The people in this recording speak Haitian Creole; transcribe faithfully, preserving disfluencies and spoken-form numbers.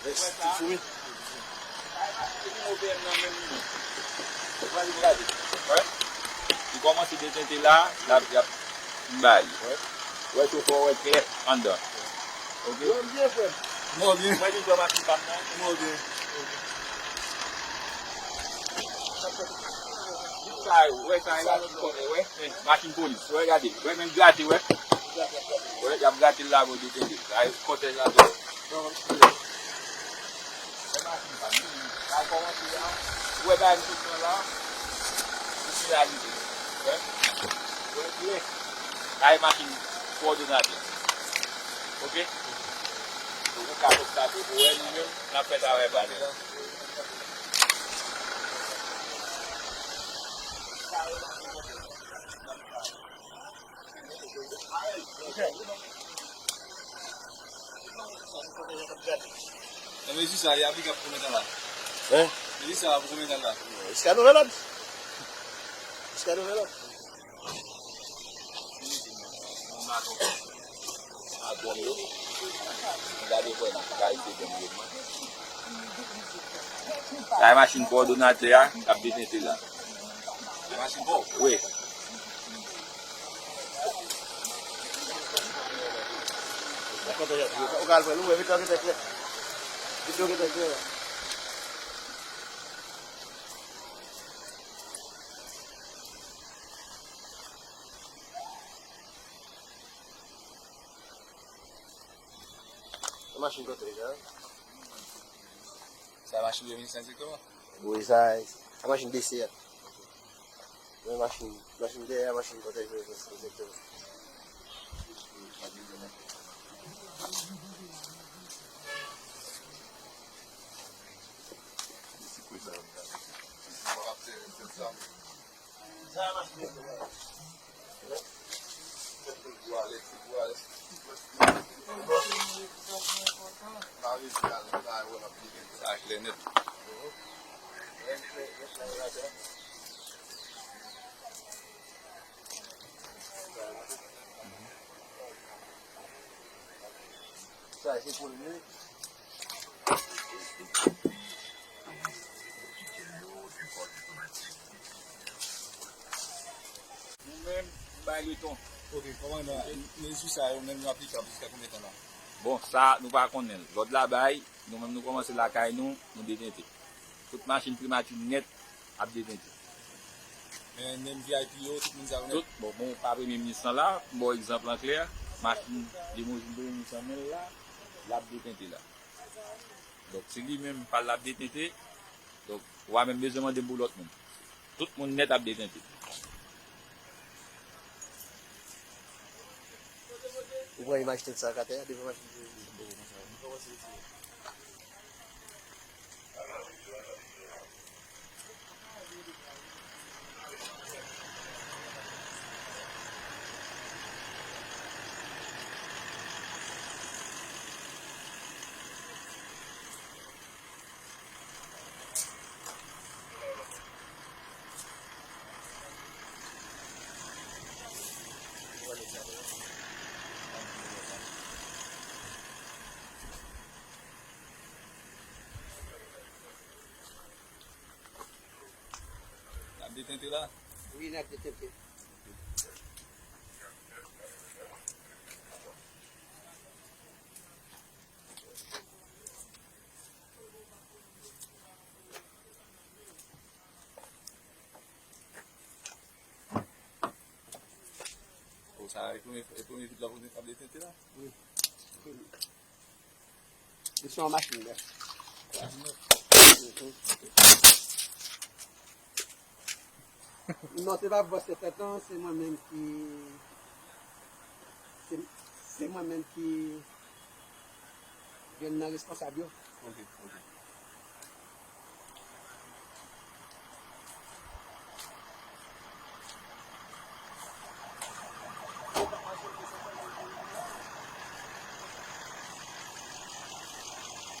Rès ti foumi. Ou wè, li kòmanse detente la, l ap, l ap ba li. Wè, wè, chofè, wè, klè anndan. Ok? Mwen byen, frè m. Mwen byen. Mwen vin wè machin pa m nan. Mwen byen. Sa yo, wè, sa yo, la, lòt bò, wè. Machin polis, wè, gade. Wè, menm grate, wè. Wè, y ap grate l la, bò, detente. Sa yo, kòtèj la, tou. Wè machin pa m, wi. Sa kòmanse la. Ou wè bagay m sot nan la. Ou finalize. Wè. Wè klè. Sa e machin kowòdonatè. Ok? Donk, ou ka konstate pou wè nou menm, n ap fè travay pa nou. Nan mezi sa, li aplikab pou konbyen tan la? Hein? Mezi sa pou konbyen tan la? Jiska nouvèl òd. Jiska nouvèl òd. Sa e machin kowòdonatè a k ap detente la. Machin pa w? Wi. Ou ka al pran l, ou mete yon kete klè. Mete yon kete klè la. Machin kote sa? Sa machin de mil senk egzakteman? Wi, sa, sa machin de sè a. Men machin, machin dèyè a, machin kote egzakteman. Sa se pou l menm. Nou menm, nou bay leton. Ok, kòmandan, mezi sa yo menm yo aplikab jiska konbyen tan la? Bon, sa, nou pa konnen l. Lòd la bay, nou menm nou kòmanse lakay nou, nou detente. Tout machin primati nèt ap detente. Men, menm V I P yo, tout moun sa yo nèt? Tout, bon, bon, pa premye minis lan la, m ba w egzanp an klè, machin limozin premye minis lan men l la, l ap detente la. Donk, se li menm pa l ap detente. Donk, ou pa menm bezwen mande m pou lòt moun. Tout moun nèt ap detente. Ou pran imaj tèt sa k atè a, devan machin. N ap detente la? Wi, n ap detente. O, sa e premye, e premye vit la pou n ap detente la? Wi. Li se yon machin nèf. Machin nèf? Mhm. Non, se pa bòs se fèt non, se mwen menm ki, se, se mwen menm ki youn nan responsab yo. Ok, ok.